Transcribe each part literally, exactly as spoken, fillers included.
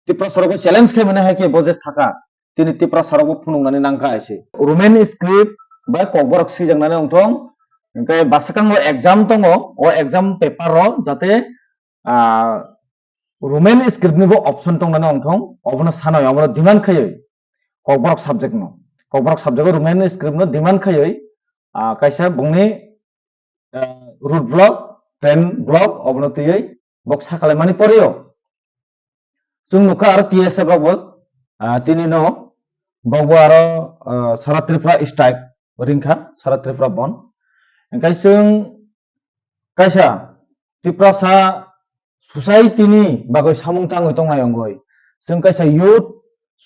Tiprasa rokbo challenge khaimani hai khe bo je saka, tini Tiprasa rokbo phunuknani nangkha hai se. Roman script bai kokborok swijaknani wngthong, hwnkhe bwswkango exam tongo, o exam paper o jate, ah, Roman script ni bo option tongnani wngthong, obono sanai, obono demand khaiwi kokborok subject no. Kokborok subject o Roman script no demand khaiwi, ah, kaisa bungni, ah, root block, ten block, obono twiwi bok sakalaimani poreo. Chwng nukha aro T S F rok bo, ah, tini no bokbo aro, ah, sara Tripura strike ringkha, sara Tripura bon. Hwnkhe chwng kaisa Tiprasa society ni bagwi samung tangwi tongnai wngwi, chwng kaisa youth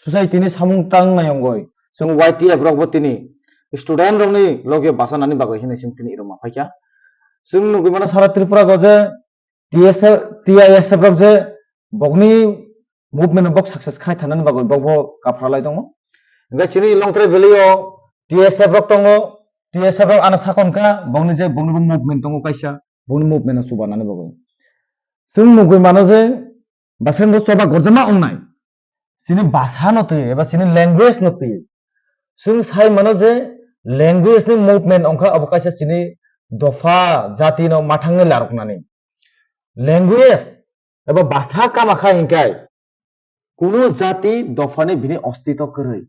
society ni samung tangnai wngwi, chwng Y T F rok bo tini student rok ni logi bachanani bagwi hinwi chwng tini iro ma phaikha. Chwng nugwi mano sara Tripura go je T S F, T I S F rok je bokni movement bok success khai thanani bagwi bokbo kaphralai tongo. Hwnkhe chini Longtrai Valley o T S F rok tongo, T S F rok ano sakon kha, bokni je bokni bo movement tongo kaisa, bokni movement no chubanani bagwi. Chwng nugwi mano je bwskango choba gorjama wngnai. Chini bhasha no twi eba chini language no twi. Chwng sai mano je language ni movement wngkha abo kaisa chini dopha jati no mathangwi laroknani. Language eba bhasha kama kha hinkhai kunu jati dophani bini ostito kwrwi,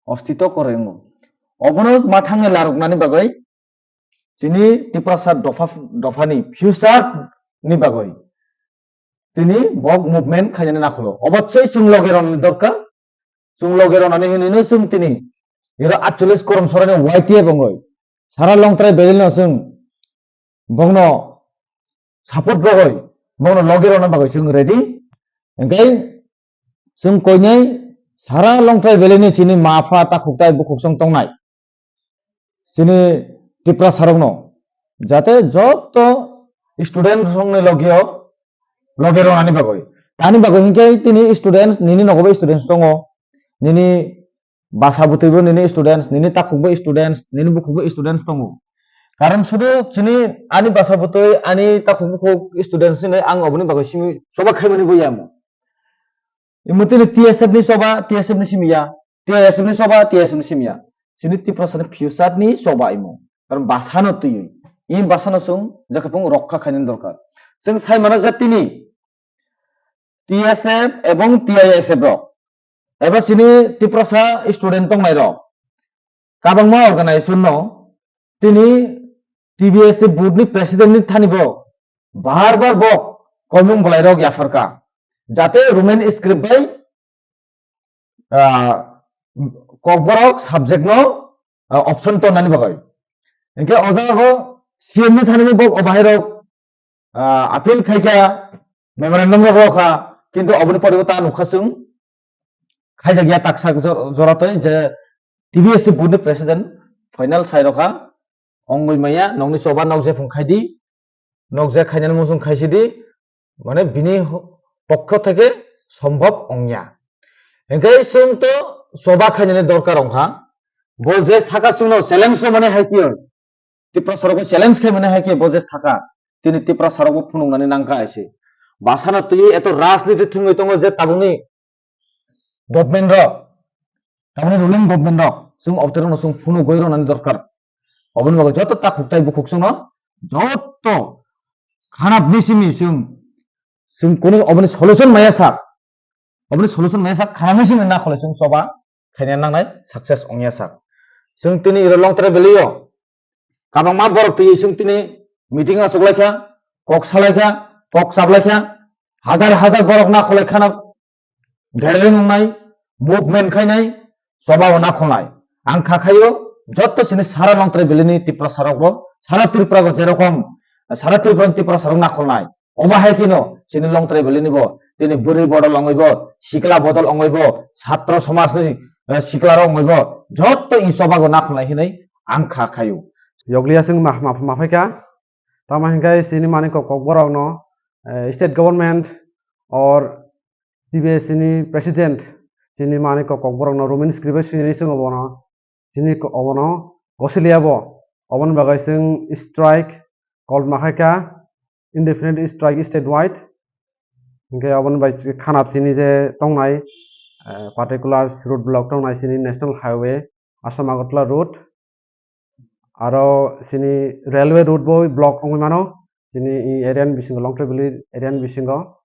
ostito kwrwi wngo. Obono mathangwi laroknani bagwi chini Tiprasa dopha, dophani future ni bagwi tini bok movement khainani nakholo. Obossoi chwng loge rwnani dorkar. Chwng loge rwnani hinwi no chwng tini iro atchollis korom sorani Y T F wngwi sara Longtrai Valley no chwng bokno support rogwi bokno loge rwna bagwi chwng ready. Hwnkhe chwng koinai sara Longtrai Valley ni chini ma pha takhuk tai bukhuk chwng tongnai chini Tiprasa rokno jate joto student rokni logio loge rwnani bagwi. Tani bagwi hinkhe tini students, nini nogo bo students tongo, nini basa bwtwi bo nini students, nini takhuk bo students, nini bukhuk bo students tongo. Karon sudu chini ani basa bwtwi, ani takhuk bukhuk students hinwi ang oboni bagwi simi choba khaimani bo yamo. Imutini T S F ni choba, T S F ni simi ya, T S F ni choba, T S F ni simi ya. Chini Tiprasa ni future ni choba imo. Karon basa no twi, i basa no chwng jakhaphung rokha khainani dorkar. Chwng sai mano je tini T S F ebong T I S F rok, eba chini Tiprasa student tongnai rok, kabangma organization no tini T B S C board ni president ni thani bo bar bar bo koimung bolai rok yapharkha, jate Roman script bai, ah, kokborok subject no, ah, option tonnani bagwi. Hinkhe o jaga o C M ni thani bo bahai rok, ah, appeal khaikha, memorandum rok rokha, kintu oboni pore bo ta nukha chwng khaijak ya taksa jor-, joratwi je T B S C board ni president final sai rokha, ongwi maya, nokni choba nok jephung khai di, nok je khainani muchung khai si di, mane bini ho-, pokho theke sombhob ongya. Hinkhe chwng to choba khainani dorkar ongkha, bo je saka chwngno challenge rwmani hai khe, Tiprasa rokbo challenge khaimani hai khe bo je saka, tini Tiprasa rokbo phunuknani nangkha hai se. Basa no twi eto rajniti thwngwi tongo je tabukni government rok, tabukni ruling government rok, chwng obotwi rokno chwng phunugwi rwnani dorkar. Oboni bagwi joto takhuk tai bukhuk chwngno joto khanapni simi chwng, chwng kunu oboni solution maya sak, oboni solution maya sak khanapni simi nakhole chwng choba khaina nangnai, success ongya sak. Chwng tini iro Longtrai Valley o kabangma borok twi chwng tini meeting achuk laikha, kok sa laikha, kok chap laikha, hajar hajar borok nakhole khana gathering wngnai, movement khainai, choba o nakhonai. Ang kha khaio, jotto chini sara Longtrai Valley ni Tiprasa rok bo, sara Tripura bo jerokom, sara Tripura ni Tiprasa rok nakhonai. Obo hai kheno chini Longtrai Valley ni bo, tini bwrwi bodol ongwi bo, sikla bodol ongwi bo, satro somaj ni, eh, sikla rok ongwi bo, jotto i choba go nakhonai hinwi ang kha khaio. Yokliya chwng ma, ma, ma phaikha, tamo hinkhe chini Manik Kokborok no, eh, state government or T B S C ni president chini Manik Kokborok no Roman script bai swinani chwng obono chini ko-, obono gosiliya bo. Oboni bagwi chwng strike call ma khaikha, indefinite strike statewide. Hingke aboni bai khanap chini je tongnai, eh, particular road block tongnai chini National Highway Assam Agartala road. Aro chini railway road bo block wngwi mano. Chini i area ni bisingo, Longthaibili area ni bisingo.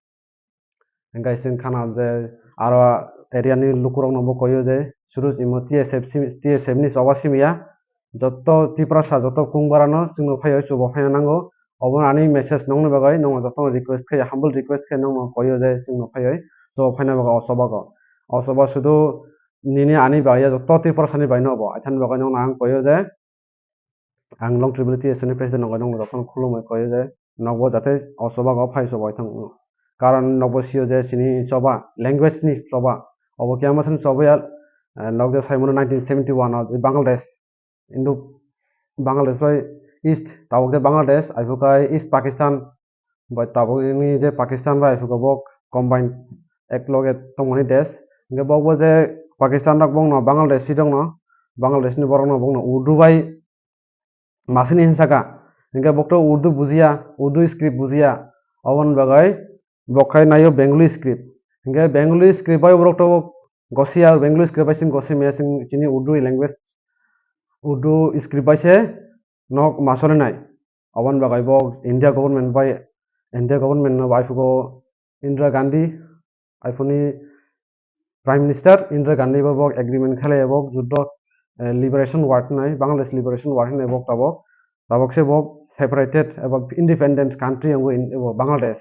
Hingke chwng khana je aro area ni lukurok no bo koyo je Surus imo T S F simi, T S F ni choba simi ya. Joto Tiprasa, joto kung bara no chwngno phaiyo chuba phaina nango. Obo ani message nongni bagwi, nongno jotono request khe, humble request khe nongno koyo je chwngno phaiyo chuba phaina bagwi o choba go. O choba sudu nini ani bagwi ya, joto Tiprasa ni bagwi no obo. Aithani bagwi nongno ang koyo je ang Longthaibili T S F ni president nongwi nongno jotono khulumwi koyo je nokbo jate o choba go phai chuba thang. Karon nokbo sio je chini choba, language ni choba. Obo kiyama sani choba ya, eh, nok je saimano nineteen seventy one o Bangladesh, Indo Bangladesh bai East, tabuk je Bangladesh, aiphukai East Pakistan, bai tabuk ni je Pakistan bai aiphuka bo combine ek loge tongmani desh. Hingke bo bo je Pakistan rok bongno Bangladesh si rokno, Bangladesh ni borok no bongno Urdu bai masini hinsaka. Hingke bokto Urdu bujiya, Urdu script bujiya. Oboni bagwi bok khai naio Bengali script. Hingke Bengali script bai borok to gosi ya, Bengali script bai sing gosi maya sing chini Urdu language, Urdu script bai se nok masole nai. Oboni bagwi bo India government bai, India government no bai phugo Indira Gandhi, aphuni Prime Minister Indira Gandhi bo bok agreement khalai bok juddo, eh, liberation war hinai, Bangladesh liberation war hinai bok tabok. Tabok se bok separated eba independent country wngwi in-, ebo Bangladesh.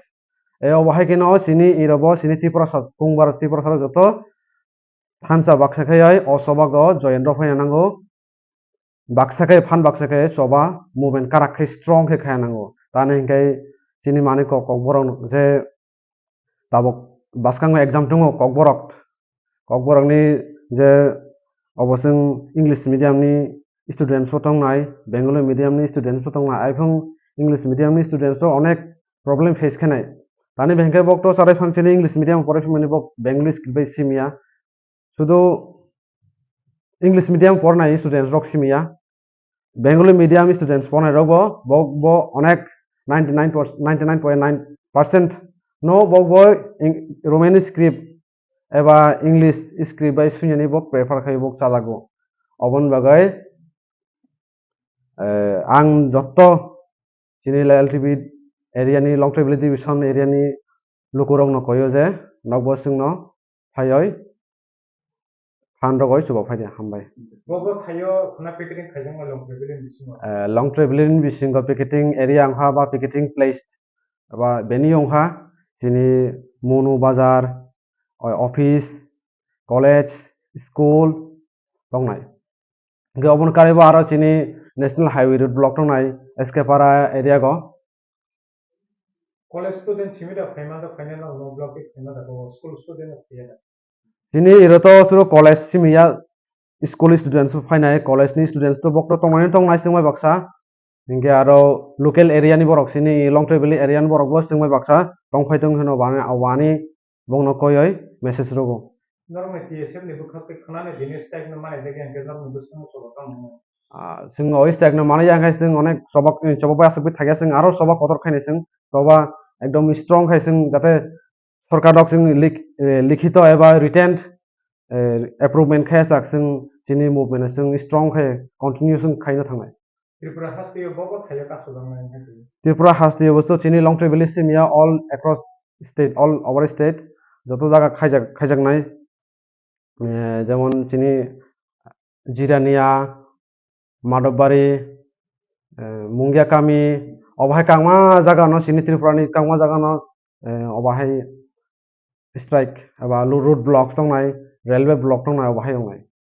E obo hai khe no chini iro bo chini Tripura sa, kung bara Tripura sa joto thansa baksa khai o choba go joyendro phaina nango. Baksa khe phan baksa khe choba movement karak khe strong khe khaya nango. Tani hinkhe chini manwi kok, kokborok je tabuk bwskango exam tongo kokborok. Kokborokni je obo chwng English medium ni students bo tongnai, Bengali medium ni students bo tongnai. Iphung English medium ni students rok onek problem face khenai. Tani hinkhe bok to charai phan chini English medium poroi phimani bok Bengali script bai simiya. Sudu English medium pornai students rok simiya, Bengali medium students pornai rok bo, bo, bo onek ninety nine, ninety nine point nine percent no bo, bo Eng-, Romani script eba English script bai suinani bo prefer khai bo chalago. Oboni bagwi, eh, ang jotto chini L T B area ni, Longthaibili division area ni lukurokno koyo je nokbo chwngno phaioi phan rogoi chuba phaidi, hambai. Bo bo thaio khuna picketing khaijakma Longthaibili ni bisingo? Eh, Longthaibili ni bisingo picketing area wngkha ba picketing place ba venue wngkha chini Monu Bazar, o-, office, college, school tongnai. Hingke oboni karwi bo aro chini National Highway road block tongnai S K Para area go. College student simi da phaima da phaina no, no block ke phaima da bo school student no phaiya da. Chini iro to suru college simi ya, school students bo phainai, college ni students to bok to tongnai tongnai chwngbai baksa. Hingke aro local area ni borok chini Longthaibili area ni borok bo chwngbai baksa tongphai tong hino bani, wani bongno koyoi message rogo. Norokni T S F ni bwkhak tei khwnani bini strike no manai jagwi hingke norokni bwskango cholo tamo. Ah, chwng o strike no manai ya hingke chwng onek chobok, chobok bai aswk bai thakya chwng aro chobok kotor khainai chwng choba ekdom strong khai chwng jate sorkar rok chwng lik-, eh, likhito eba written, eh, approvement khe chak chwng chini movement chwng strong khe continue chwng khaina thangnai. Tripura haste yo bo bo thaio kasu bang nai hingke. Tripura haste yo bo chini Longthaibili simi ya all across state, all over state joto jaga khaijak, khaijaknai. Eh, jemon chini Jirania, Madhobari, eh, Mungia kami, obo hai kangma jaga no chini Tripura ni kangma jaga no, eh, obo hai strike eba lu-, road block tongnai, railway block tongnai, obo hai wngnai.